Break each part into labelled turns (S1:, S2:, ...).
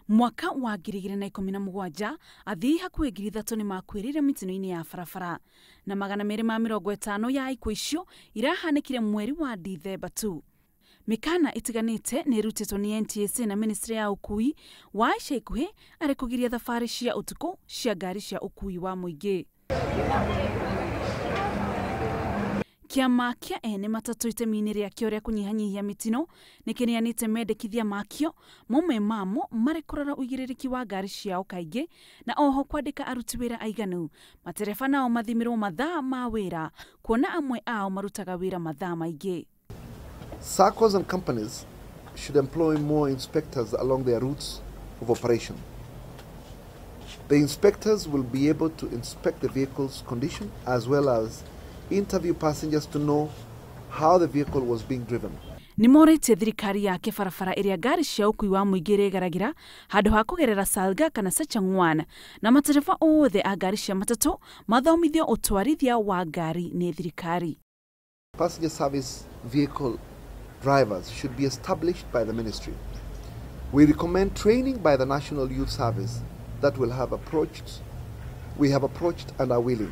S1: Mwaka wa 2017 athii hakuhĩ 3,000 nĩ makuĩrĩire mĩtino-inĩ ya barabara na 250 ya ikuũ icio irahanĩkire mweri wa Dithemba tu. Mĩkana ĩtiganĩte nĩ ĩrutĩtwo nĩ NTSA na ministry ya ũkui wa ica ikuhĩ arĩ kũgiria thabarĩ cia ũtukũ cia ngari cia ũkui wa mũingĩ. Kĩama kĩa ene matatũ itemi-inĩ rĩakĩo rĩa kũnyihanyihia mĩtino nĩ kĩneanĩte mendekithia makĩo mamwe mamo marĩ kũrora ũigĩrĩrĩki wa ngari ciao kaingĩ na oho kwandĩka aruti wĩra aiganu. Matereba nao mathimirwo mathaa ma wĩra kuona amwe ao marutaga wĩra mathaa maingĩ.
S2: SACCOs and companies should employ more inspectors along their routes of operation. The inspectors will be able to inspect the vehicle's condition as well as interview passengers to know how the vehicle was being driven.
S1: Nĩ morĩtie thirikari yake barabara ĩrĩa ngari cia ũkui wa mũingĩ ĩrĩgeragĩra handũ ha kũgerera Salga kana Sachangwan, na matereba othe a ngari cia matatũ mathomithio ũtwarithia wa ngari nĩ thirikari.
S2: Passenger service vehicle drivers should be established by the ministry. We recommend training by the National Youth Service that will have approached, we have approached and are willing.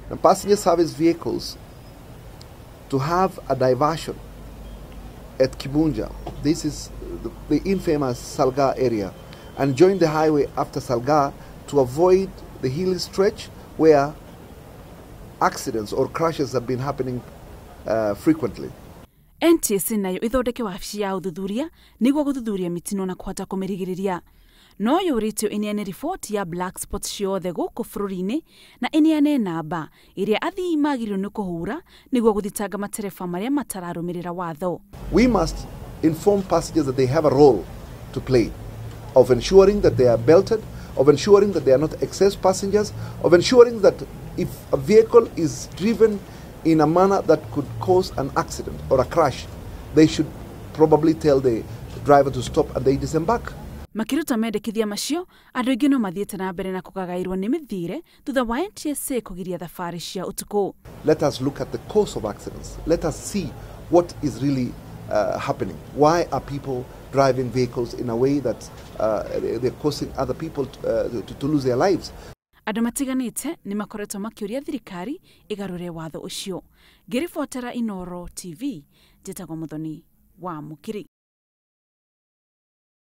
S2: The passenger service vehicles to have a diversion at Kibunja, this is the infamous Salga area, and join the highway after Salga to avoid the hilly stretch where accidents or crashes have been happening frequently.
S1: NTSA nayo ithondeke wabici ya ũthuthuria nĩguo gũthuthuria mĩtino na kũhota kũmĩrigĩrĩria. No yũrĩtio ĩneane riboti ya black spots ciothe gũkũ bũrũri-inĩ na ĩneane namba ĩrĩa athii magĩrĩirwo nĩ kũhũra nĩguo gũthitanga matereba marĩa matararũmĩrĩra watho.
S2: We must inform passengers that they have a role to play of ensuring that they are belted, of ensuring that they are not excess passengers, of ensuring that if a vehicle is driven in a manner that could cause an accident or a crash, they should probably tell the driver to stop and they disembark.
S1: Makiruta mendekithia macio, andũ aingĩ no mathiĩte na mbere na kũgagairwo nĩ mĩthiĩre thutha wa NTSA kũgiria thabarĩ cia ũtukũ.
S2: Let us look at the cause of accidents. Let us see what is really happening. Why are people driving vehicles in a way that they're causing other people to lose their lives?
S1: Andũ matiganĩte nĩ makoretwo makĩũria thirikari ĩgarũre watho ũcio. Ngĩribotera Inooro TV, njĩtagwo Muthoni wa Mũkiri.